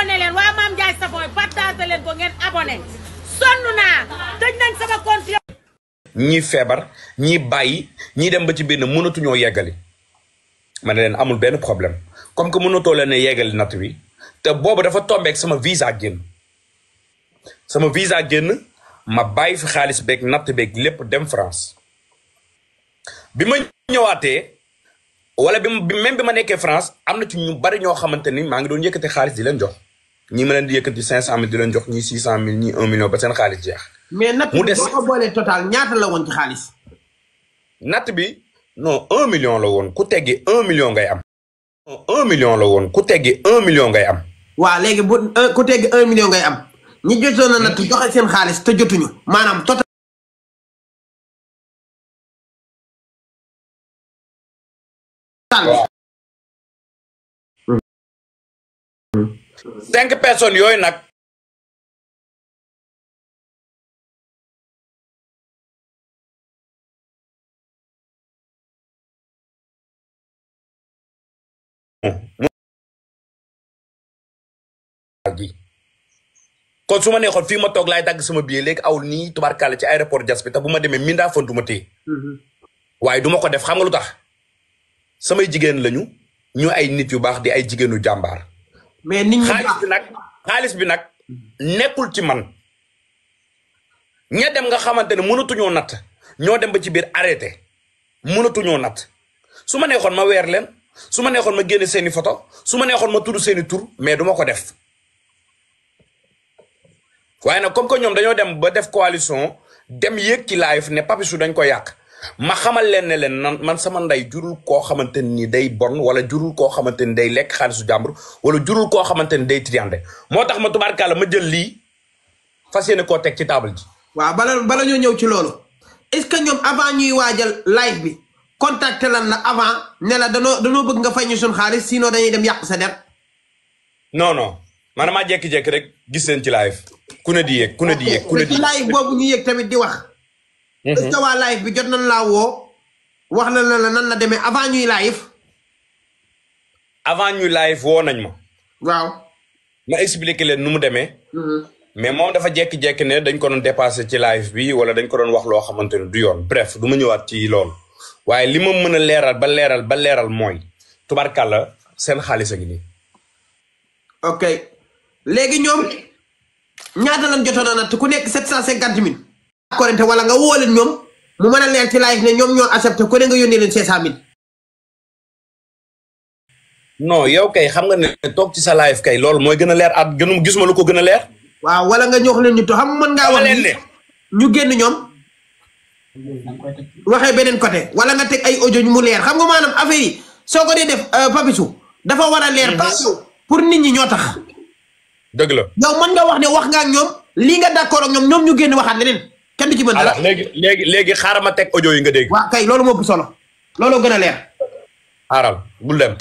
abonné leen waa Mame Ndiaye Savon partagé leen ko ngeen abonné sonn naa tëj nañ sama compte. ñii feebar ñii bàyyi ñii dem ba ci biir ne mënatuñoo yeggali ma ne leen amul benn problème comme que mënatoo leen ne yeggali natt bi te boobu dafa tombeek sama visa génn ma bàyyi fi xaalis beeg natt beeg lépp dem France bi ma ñëwaatee wala même bi ma nekkee France am na ci ñu bari ñoo xamante ni maa ngi doon yëkkati xaalis di leen jox ñii ma leen di yëkkati 500 000 di leen jox ñii 600 000 ñii 1 million ba seen xaalis jeex. mais natt bi boo ko boolee total ñaata la woon ci xaalis. natt bi non 1 million la woon ku teggi 1 million ngay am. 1 million la woon ku teggi 1 million ngay am. waaw léegi bu ku teggi 1 million ngay am ñi jotoon na natt joxe seen xaalis te jotuñu maanaam total. 5 personnes yooyu nag. kon su ma neexoon fii ma toog laay dagg sama billet léegi awul nii tubaarkàlla ci aéroport Diass bi te bu ma demee mindaa fan du ma téye waaye du ma ko def xam nga lu tax samay jigéen lañu ñu ay nit yu baax di ay jigéenu jàmbaar. mais nit ñi xaalis bi nag nekkul ci man ña dem nga xamante ne mënatuñoo natt ñoo dem ba ci biir arrêté mënatuñoo natt su ma neexoon ma weer leen su ma neexoon ma génne seeni photo su ma neexoon ma tudd seeni tur mais du ma ko def waaye nag comme que ñoom dañoo dem ba def coalition dem yéeg ci live ne Papichou dañ ko yàq ma xamal leen ne leen man sama ndey jurul koo xamante ni day bon wala jurul koo xamante ni day lekk xaalisu jàmbur wala jurul koo xamante ni day triande moo tax ma tubaarkàlla ma jël lii fas yéene koo teg ci table ji. waaw bala ñoo ñëw ci loolu est-ce que ñoom avant ñuy waajal live bi contacté lan la avant ne la danoo bëgg nga fay ñu suñ xaalis sinon dañuy dem yàq sa der. non man maa jékki-jékki rek gis leen ci live ku ne di yéeg ci live boobu ñu yéeg tamit di wax. est-ce que waa live bi jot nañ laa woo wax na la nan la demee avant ñuy live. avant ñuy live woo nañ ma. waaw. ma expliqué leen nu mu demee. mais moom dafa jékki-jékki ne dañ ko doon dépassé ci live bi wala dañ ko doon wax loo xamante ne du yoon bref du ma ñëwaat ci loolu waaye li ma mën a leeral ba leeral mooy tubarkàlla seen xaalis a ngi nii. ok léegi ñoom ñaata lañ jotoon a natt ku nekk 750 000. korente wala nga woo leen ñoom mu mën a leer ci live ne ñoom ñoo accepté ku ne nga yónnee leen 500 000. non yow kay xam nga ne toog ci sa live kay loolu mooy gën a leer at gisuma lu ko gën a leer. waaw wala nga ñox leen ñu to xam mën ngaa wax ñu génn ñoom waxee beneen côté wala nga teg ay audio ñu mu leer xam nga maanaam affaire yi soo ko dee def Papichou dafa war a leer pas pour nit ñi ñoo tax. dëgg la yow mën nga wax ne wax nga ak ñoom lii nga d'accord ak ñoom ñu génn waxaat leneen kenn du ci mën dara. léegi xaaral ma teg audio yi nga dégg. waaw kay loolu moo ëpp solo looloo gën a leer. xaaral bul dem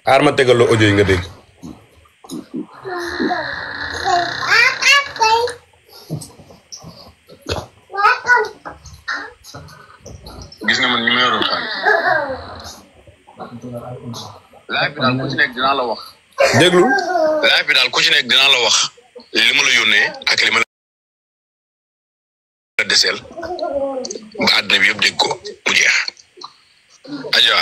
xaaral ma tegal la audio yi nga dégg. gis nga man ñu ma yoroon xaalis live bi daal ku ci nekk dinaa la wax. déglu. live bi daal ku ci nekk dinaa la wax li ma la yónnee ak li ma la deseel ba àddina bi yëpp dégg ko mu jeex. Adja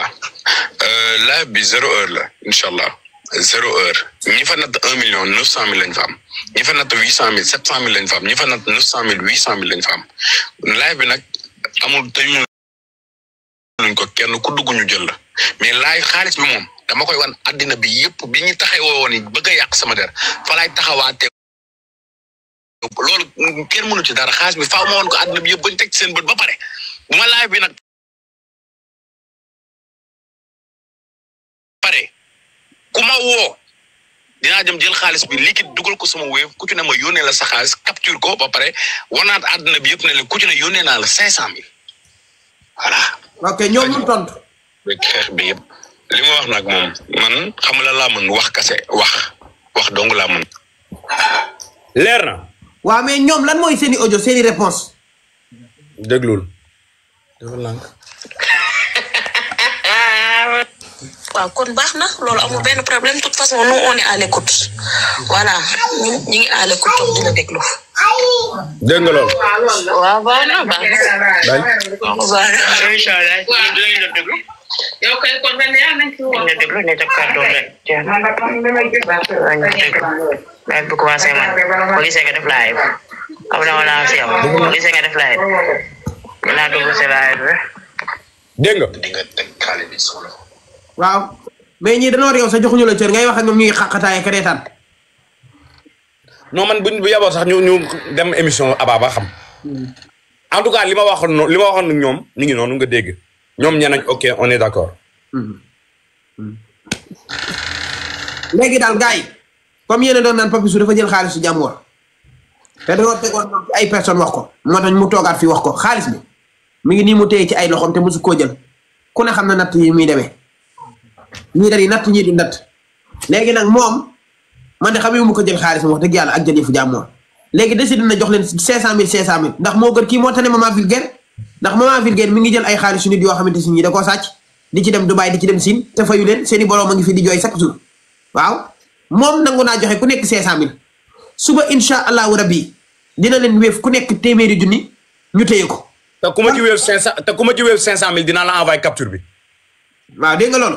live bi 0 heure la incha allah 0 heure ñi fa natt 1 900 000 lañ fa am ñi fa natt 800 000 700 000 lañ fa am ñi fa natt 900 000 800 000 lañ fa am live bi nag amul tëjuñu luñ ko kenn ku dugg ñu jël la mais laay xaalis bi moom dama koy wan àddina bi yëpp bi ñu taxawoo woon bëgg a yàq sama der fa laay taxawaatee loolu kenn mënu ci dara xaalis bi faaw ma woon ko àddina bi yëpp bañ teg ci seen bët ba pare bu ma laay bi nag pare ku ma woo dinaa jëm jël xaalis bi liquide dugal ko sama wéef ku ci ne ma yónnee la sa xaalis capture ko ba pare wanaat àddina bi yëpp ne leen ku ci ne yónnee naa la 500 000 voilà. ok ñoom ñu tontu. xeex bi yëpp li ma wax nag moom man xam la laa mën wax kase wax dong laa mën. leer na. waaw mais ñoom lan mooy seeni audio seeni réponse. déglul. dafa lànk. waaw kon baax na loolu amul benn problème de toute façon nous on est à l'écoute voilà ñun ñu ngi à l'écoute toog dina déglu. dégg nga loolu. waaw baax na baax na. incha allah dinañ la déglu. yow kay kon benn yaa nañ ci woo. dina déglu ne ca kàddu rek. live bi commencé man boo gisee nga def live xam na wala si yow boo gisee nga def live dinaa dugg si live bi. dégg nga. di nga teg xale bi solo. waaw mais ñii dañoo réew sa joxuñu la cër ngay wax ak ñoom ñuy xaqataay ak reetaan. non man bu yaboo sax ñu dem émission Aba ba xam. en tout cas li ma waxoon ñoom ñu ngi noonu nga dégg ñoom ñee nañ ok on est d'accord. léegi daal gars yi comme yéen a doon naan Papichou dafa jël xaalisu jàmbur te dañoo tegoon ci ay personnes wax ko moo tax mu toogaat fii wax ko xaalis bi mi ngi nii mu téye ci ay loxoom te mosu koo jël ku ne xam na natt yi muy demee ñii dañuy natt ñii du natt léegi nag moom man de xamee mu ko jël xaalis wax dëgg yàlla ak jël yëfu jàmbur léegi décidé na jox leen 500 000 ndax moo gën kii moo tane maman vulgaire ndax maman vulgaire mi ngi jël ay xaalisu nit yoo xamante si ñii da koo sàcc di ci dem Dubaï di ci dem Siin te fayu leen seen i borom a ngi fi di jooy chaque jour waaw moom nangu naa joxe ku nekk 500 000 suba incha allahu rabbi dina leen wéef ku nekk téeméeri junni ñu téye ko. te ku ma ci wéef 500 000 dinaa la envoyé capture bi. waaw dégg nga loolu.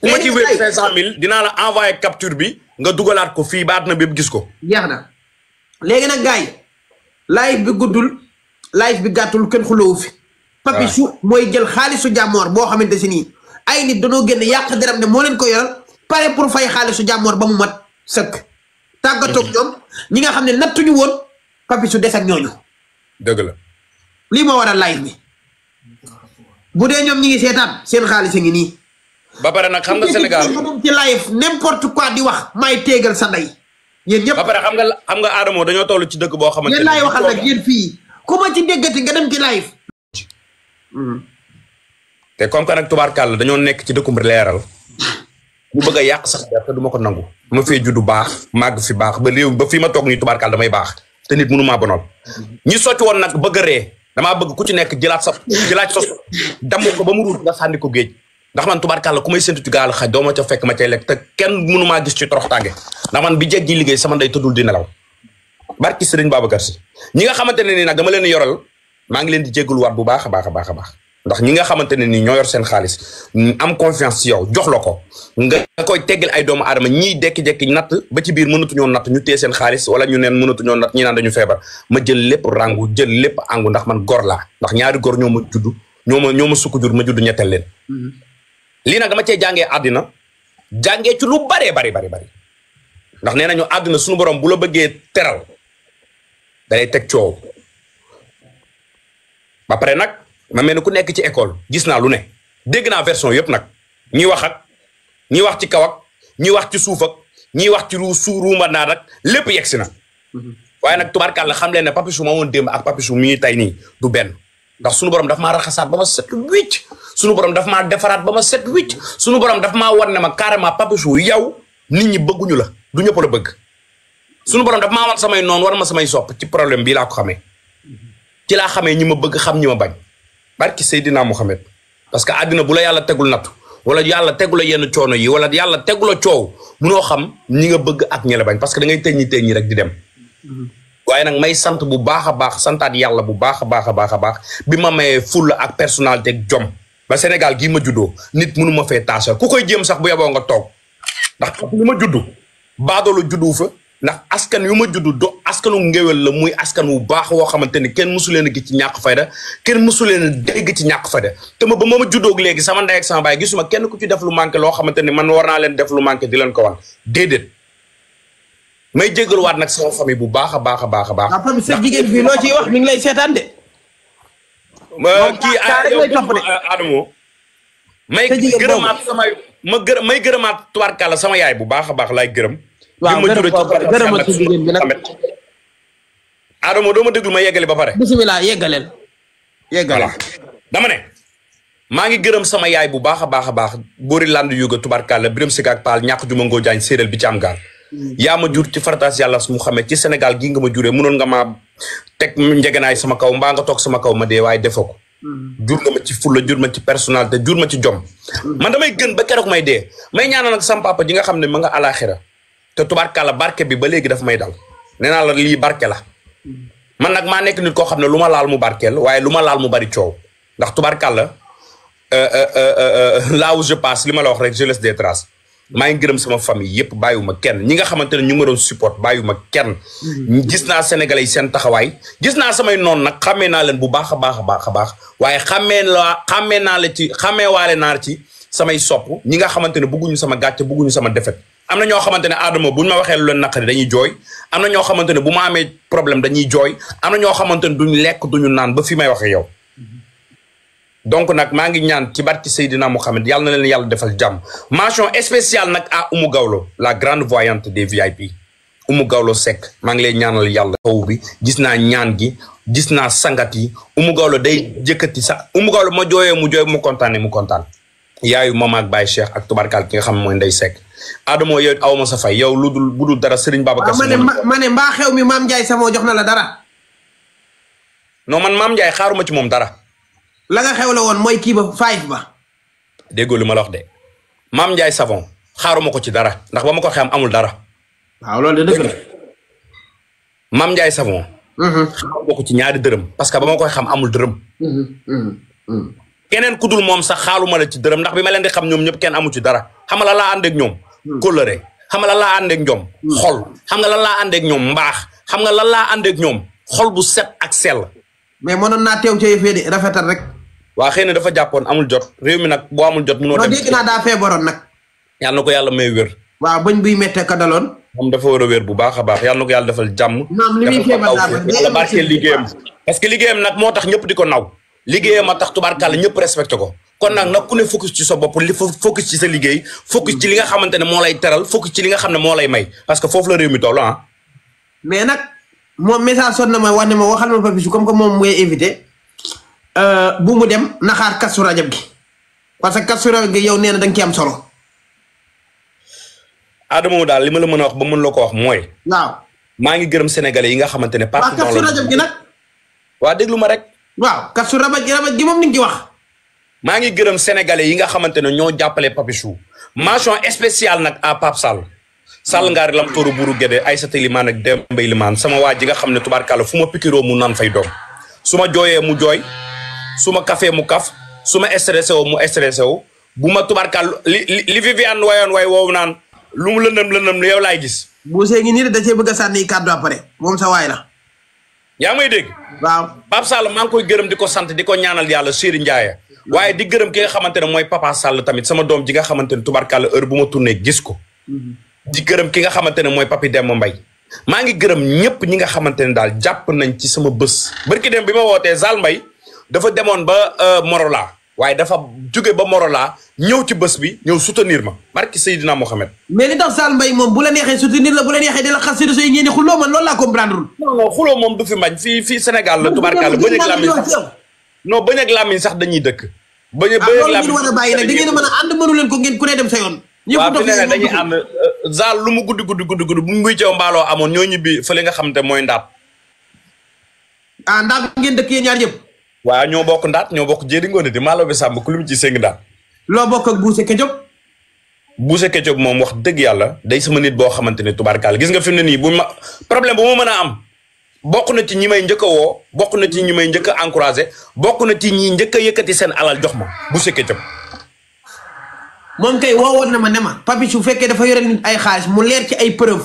ku ma ci wéef 500 000 dinaa la envoyé capture bi nga dugalaat ko fii ba àdduna bépp gis ko. jeex na léegi nag gars yi live bi guddul live bi gàttul kenn xulóowu fi. Papichou mooy jël xaalisu jàmmoor boo xamante si nii ay nit dañoo génn yàq deram ne moo leen ko yoral pare pour fay xaalisu jàmmoor ba mu mat sëkk. tàggatoog ñoom ñi nga xam ne nattuñu woon Papichou des ak ñooñu. dëgg la. lii moo waral live bi bu dee ñoom ñi ngi seetaan seen xaalis a ngi nii. ba pare nag xam nga Sénégal ci live n'importe quoi di wax may téegal sa ndey. yéen ñëpp ba pare xam nga Adamo dañoo toll ci dëkk boo xamante yéen laay waxal nag yéen fii ku ma ci déggati nga dem ci live. te comme que nag tubaarkàlla dañoo nekk ci dëkkum leeral mu bëgg a yàq sax te du ma ko nangu. ma fee juddu baax màgg fi baax ba réew ba fii ma toog nii tubaarkàlla damay baax te nit mënu maa bonal ñi sotti woon nag bëgg a ree damaa bëgg ku ci nekk jëlaat sos damm ko ba mu ruut nga sànni ko géej ndax man tubaarkàlla ku may séntu ci gaal xaj doo ma ca fekk ma cay lekk te kenn mënu maa gis ci torox tànge ndax man bi jeeg ji liggéey sama ndey tëddul di nelaw barki Sëriñ Babacar Si ñi nga xamante ne nii nag dama leen yoral maa ngi leen di jégaluwaat bu baax a baax a baax a baax ndax ñi nga xamante ne nii ñoo yor seen xaalis am confiance ci yow jox la ko nga koy teggal ay doomu aadama ñiy dekki-dekki natt ba ci biir mënatuñoo natt ñu téye seen xaalis wala ñu neen mënatuñoo natt ñi naan dañu feebar ma jël lépp rangu jël lépp angu ndax man gor laa ndax ñaari gor ñoo ma judd ñoo ma sukk jur ma judd ñetteel leen lii nag dama cee jàngee àddina jàngee ci lu bari ndax nee nañu àddina suñu borom bu la bëggee teral dalay teg coow ba pare nag ma mel ni ku nekk ci école gis naa lu ne dégg naa version yëpp nag ñi wax ci kaw ak ñi wax ci suuf ak ñi wax ci ruuma naa nag lépp yegg si na waaye nag tubaarkàlla xam leen ne Papichou ma woon démb ak Papichou mii tey nii du benn ndax sunu borom daf maa raxasaat ba ma set wicc sunu borom daf maa defaraat ba ma set wicc sunu borom daf maa wan ne ma carrément Papichou yow nit ñi bëgguñu la du ñëpp la bëgg sunu borom daf maa wan samay noonu war ma samay sopp ci problème bii laa ko xamee ci laa xamee ñi ma bëgg xam ñi ma bañ barki Seydina Mohamed parce que àddina bu la yàlla tegul nattu wala yàlla tegul la yenn coono yi wala yàlla tegul la coow munoo xam ñi nga bëgg ak ñi la bañ parce que da ngay tëj ñi rek di dem waaye nag may sant bu baax a baax santaat yàlla bu baax a baax bi ma mayee fulla ak personnalité ak jom ba Sénégal gii ma juddoo nit mënu ma fee taasal ku koy jéem sax bu yeboo nga toog ndax yu ma juddu baadoolu juddu fa ndax askan yu ma juddu do askanu ngéwél la muy askan wu baax woo xamante ni kenn mësu leen a gis ci ñàkk fayda kenn mësu leen a dégg ci ñàkk fayda te ba ma juddoog léegi sama ndey ak sama baay gisuma kenn ku ci def lu manqué loo xamante ni man war naa leen def lu manqué di leen ko wan déedéet may jégaluwaat nag sama famille bu baax a baax. waaw sa jigéen fii loo ciy wax mi ngi lay seetaan de. kii Adamo may gërëmaat tubaarkàlla sama yaay bu baax a baax laay gërëm. waaw gërëmaat ci jigéen bi nag. Adamo doo ma déglu ma yeggali ba pare. bisimilah yeggaleel. voilà dama ne. maa ngi gërëm sama yaay bu baax a baax boori land yuga tubaarkàlla biram sikaak paal ñàkk juma ngoo jaañ séeréel bi ci am gaal. yaa ma jur ci farataas yàlla mu xamee ci Sénégal gii nga ma juree mënoon nga maa teg njegenaay sama kaw mbaa nga toog sama kaw ma dee waaye defoo ko jur nga ma ci fulla jur ma ci personnalité jur ma ci jom man damay gën ba keroog may dee may ñaanal nag sam papa ji nga xam ne ma nga alaxira te tubaarkàlla barke bi ba léegi daf may dal nee naa la lii barke la man nag maa nekk nit koo xam ne lu ma laal mu barkeel waaye lu ma laal mu bari coow ndax tubaarkàlla là où je passe li ma la wax rek je laisse des traces maa ngi gërëm sama famille yëpp bàyyiwuma kenn ñi nga xamante ne ñu ma doon support bàyyiwuma kenn gis naa sénégalais yi seen taxawaay gis naa samay noon nag xàmmee naa leen bu baax a baax waaye xàmmee naa la ci xàmmee waale naar ci samay sopp ñi nga xamante ne bëgguñu sama gàcce bëgguñu sama defet am na ñoo xamante ne Adama buñ ma waxee lu leen naqari dañuy jooy am na ñoo xamante ne bu ma amee problème dañuy jooy am na ñoo xamante ne duñ lekk duñu naan ba fi may waxee yow donc nag maa ngi ñaan ci barki Seydina Mohamed yàlla na leen yàlla defal jàmm mention spéciale nag à Oumou Gawlo la grande voyante des VIP Oumou Gawlo Seck maa ngi lay ñaanal yàlla taw bi gis naa ñaan gi gis naa sangat yi Oumou Gawlo day jëkkati sax Oumou Gawlo ma jooyee mu jooy mu kontaan yaayu mama ak Baye Cheikh ak tubarkal ki nga xam mooy Ndey Seck Adamo yow aw ma sa fay yow lu dul dara Serigne Babacar ma ne mbaa xew mi Mame Ndiaye Savon jox na la dara non man Mame Ndiaye xaaruma ci moom dara la nga xew la woon mooy kii ba 5 ba déggoo li ma la wax de Mame Ndiaye Savon xaaruma ko ci dara ndax ba ma ko xam amul dara waaw loolu de dëgg la Mame Ndiaye Savon xaaruma ko ci ñaari dërëm parce que ba ma koy xam amul dërëm keneen ku dul moom sax xaaluma la ci dërëm ndax bi ma leen di xam ñoom ñëpp kenn amu ci dara xam nga la laa ànd ak ñoom kóllëre xam nga la laa ànd ak ñoom xol xam nga la laa ànd ak ñoom mbaax xam nga la laa ànd ak ñoom xol bu set ak sell mais mënoon naa teew ca yëfee de rafetal rek waa xëy na dafa jàppoon amul jot réew mi nag boo amul jot mënoo dem dégg naa daa feebaroon nag yàlla na ko yàlla may wér waaw bañ buy méttee ka daloon moom dafa war a wér bu baax a baax yàlla na ko yàlla defal jàmm maam li muy feebar yàlla barkeel liggéeyam parce que liggéeyam nag moo tax ñëpp di ko naw liggéeyam a tax tubaarkàlla ñëpp respecté ko kon nag ku ne focus ci sa bopp li focus ci sa liggéey focus ci li nga xamante ne moo lay teral focus ci li nga xam ne moo lay may parce que foofu la réew mi toll ah mais nag moom message sonn na ma wax ne ma waxal ma Papichou comme que moom mooy invité bu mu dem naxaar Kazu Rajab gi parce que Kazu Rajab gi yow nee na da nga ci am solo. Adamo daal li ma la mën a wax ba mën la ko wax mooy. waaw maa ngi gërëm sénégalais yi nga xamante ne. partout dans le Kazu Rajab gi nag. waa déglu ma rek. waaw Kazu Rajab gi moom ni nga ci wax. maa ngi gërëm sénégalais yi nga xamante ne ñoo jàppale Papichou mention spéciale nag à Pape Sall. Sall ngaari lam tooru buru Gédé Aïssata Limane ak Demba Limane sama waa ji nga xam ne tubaarkàlla fu ma pikiroo mu naan fay doom su ma jooyee mu jooy su ma kafee mu kaf su ma stressé wu mu stressé wu bu ma tubaarkàlla li Viviane wayoon way woowu naan lu mu lëndëm yow laay gis. buusee ngi nii da cee bëgg a sànni kàddu après moom sa waay la. yaa may dégg. waaw Pape Sall maa ngi koy gërëm di ko sant di ko ñaanal yàlla Sëriñ Ndiaye waaye di gërëm ki nga xamante ne mooy Papa Sall tamit sama doom ji nga xamante ne tubaarkàlla heure bu ma tourné gis ko. di gërëm ki nga xamante ne mooy Papi Demba Mbaye maa ngi gërëm ñëpp ñi nga xamante ne daal jàpp nañ ci sama bés barki dem bi ma wootee Zal Mbaye dafa demoon ba Morola waaye dafa jóge ba Morola ñëw ci bés bi ñëw soutenir ma barki Seydina Mohamed. mais li tax Zal Mbaye moom bu la neexee soutenir la bu la neexee di la xas si réseau yi ngeen di xuloo man loolu laa comprendre non xuloo moom du fi mbañ fii Sénégal la tubaarkàlla bañ ak làmmiñ sax non bañ ak làmmiñ sax dañuy dëkk bañ ak làmmiñ war a bàyyi nag da ngeen a mën a ànd mënu leen ko ngeen ku ne dem sa yoon waaw fi ne dañuy ànd Zal lu mu guddi bu nguy ceew mbaaloo amoon ñoo ñibbi fële nga xam te mooy ndaat ndaat ngeen dëkk yéen ñaar yëpp waaw ñoo bokk ndaat ñoo bokk jéedi ngoone di maalo bi sàmm ku lu mu ci séng ndaat loo bokk ak Bousse Ketchup Bousse Ketchup moom wax dëgg yàlla day sama nit boo xamante ne tubaarkaal gis nga fi mu ne nii bu ma problème bu ma mën a am bokk na ci ñi may njëkk a woo bokk na ci ñi may njëkk a encouragé bokk na ci ñi njëkk a yëkkati seen alal jox ma Bousse Ketchup moom kay woowoon na ma ne ma Papichou su fekkee dafa yore nit ay xaalis mu leer ci ay preuve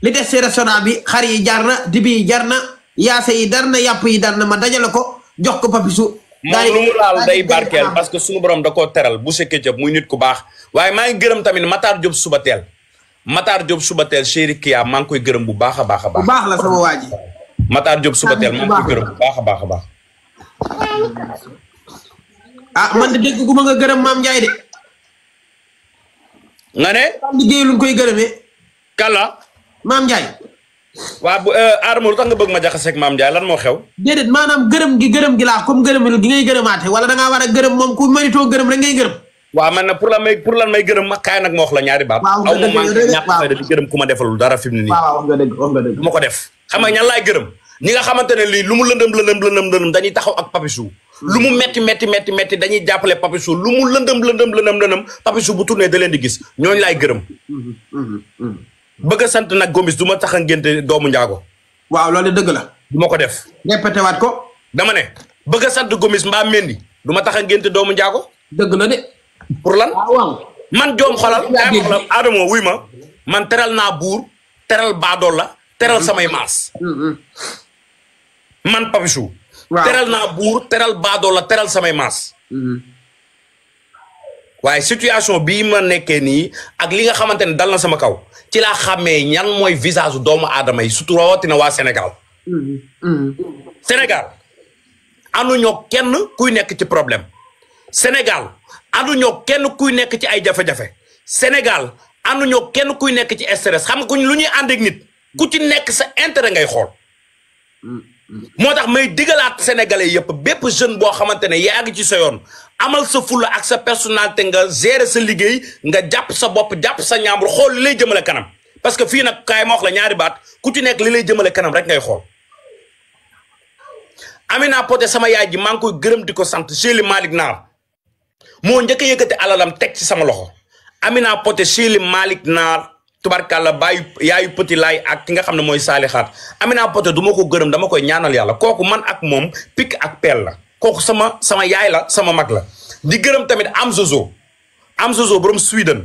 li des ci restaurant bi xar yi jar na dibi yi jar na yaase yi dar na yàpp yi dar na ma dajale ko jox ko Papichou moom lu mu laal day barkeel parce que suñu borom da koo teral Bousse Ketchup muy nit ku baax waaye maa ngi gërëm tamit Matar Diop Subatel chéri Kia maa ngi koy gërëm bu baax a baax a baax. bu baax la sama waa ji. Matar Diop Subatel maa ngi koy gërëm bu baax a baax a baax. man de dégg gu ma nga gërëm Mame Ndiaye de. nga ne. liggéey lu ñu koy gërëmee. kala. Mame Ndiaye. waa bu Adama lu tax nga bëgg ma jaxaseeg Mame Ndiaye lan moo xew. déedéet maanaam gërëm gi laa comme gërëm gi ngay gërëmaate wala da ngaa war a gërëm moom ku mënitoo gërëm rek ngay gërëm. waaw man nag pour lan may gërëm ma kaay nag ma wax la ñaari baat. waaw nga dëgg aw ma di gërëm ku ma defalul dara fi mu ne nii. waaw wax nga dëgg du ma ko def. xam nga ñan laay gërëm ñi nga xamante ne lii lu mu lëndëm dañuy taxaw ak Papichou lu mu metti dañuy jàppale Papichou lu mu lëndëm Papichou bu tourné da leen di gis ñooñu laay gërëm. bëgg a sant nag Gomis du ma tax a ngénte doomu njaago. waaw loolu dëgg la. du ma ko def. répété waat ko. dama ne bëgg a sant Gomis mbaa Mendy du ma tax a ngénte doomu njaago. dëgg la de. pour lan. waaw. man joom xolal Adamo wuy ma man teral naa buur teral baadool la teral samay maas. man Papichou. waaw teral naa buur teral baadool la teral samay maas. waaye situation bii ma nekkee nii ak li nga xamante ne dal na sama kaw ci laa xàmmee ñan mooy visage doomu aadama yi surtout rawatina waa Sénégal. Sénégal anuñoo kenn kuy nekk ci problème. Sénégal anuñoo kenn kuy nekk ci ay jafe-jafe. Sénégal anuñoo kenn kuy nekk ci stress xam nga lu ñuy ànd ak nit ku ci nekk sa intérêt ngay xool. moo tax may digalaat sénégalais yëpp bépp jeune boo xamante ne yaa ngi ci sa yoon amal sa fulla ak sa personnalité nga gérer sa liggéey nga jàpp sa bopp jàpp sa ñaambur xool li lay jëmale kanam parce que fii nag kaay ma wax la ñaari baat ku ci nekk li lay jëmale kanam rek ngay xool. Amina Poté sama yaay ji maa ngi koy gërëm di ko sant Chéli Malick Naar moo njëkk a yëkkati alalam teg ci sama loxo Amina Poté Chéli Malick Naar. tubarkàlla bàyyi yaayu petit laay ak ki nga xam ne mooy saalixaat Amina Poté du ma ko gërëm dama koy ñaanal yàlla kooku man ak moom pik ak peel la kooku sama yaay la sama mag la di gërëm tamit am zozo borom Sweden